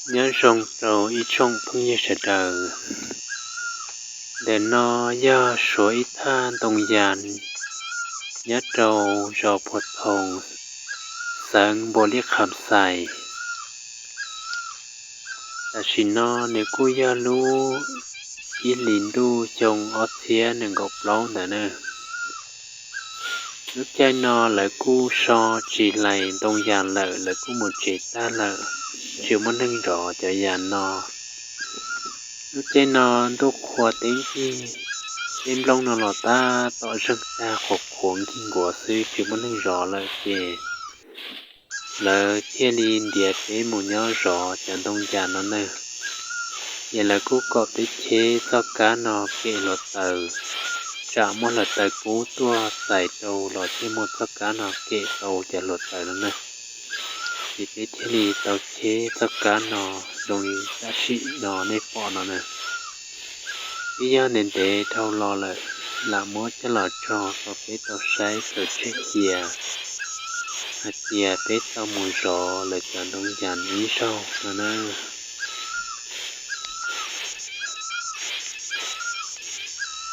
Nyob zoo rau ib tsoom phooj ywg sawv daws. Ntawm no yog Suav ib thaj ntoo yas nyob rau zos Phuv Thoo, xeev Npaus Lis Kham Xais. Tam sim no nws kuj yog lub ib hlis ntuj xyoo ob txhiab nees nkaum plaub ntawd na. Lub caij no lawv kuj so tsis hlais ntoo yas lawm, lawv kuj mus tsev tag lawm, tsis muaj neeg zov cov yas no. Lub caij no ntuj qhua teb ncig, tej nplooj no los tab tom zeeg tag qhuav qhuav nkig nkuav xwb, tsis muaj neeg zov lawm ces lawv thiaj li ntiav peb mus nyob zov cov ntoo yas no na. Ces lawv kuj kom peb cheb txoj kab no kem hluav taws, tsam muaj hluav taws kub tuaj txais rau los thiaj muaj txoj kab no kem tau cov hluav taws no na. Ces peb thiaj li tau cheb txoj kab no zoo li tam sim no nej pom no na. Twb yog ntev ntev dhau los lawm, lam muab coj los tso kom peb tau saib kawm tseg cia hais tias peb tau mus zov lawv cov ntoo yas ib zaug no na.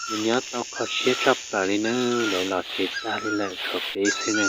Nws nyob tau kho siab tshaj plaws li na, lawv los tsev tag li lawm tshuav peb xwb na.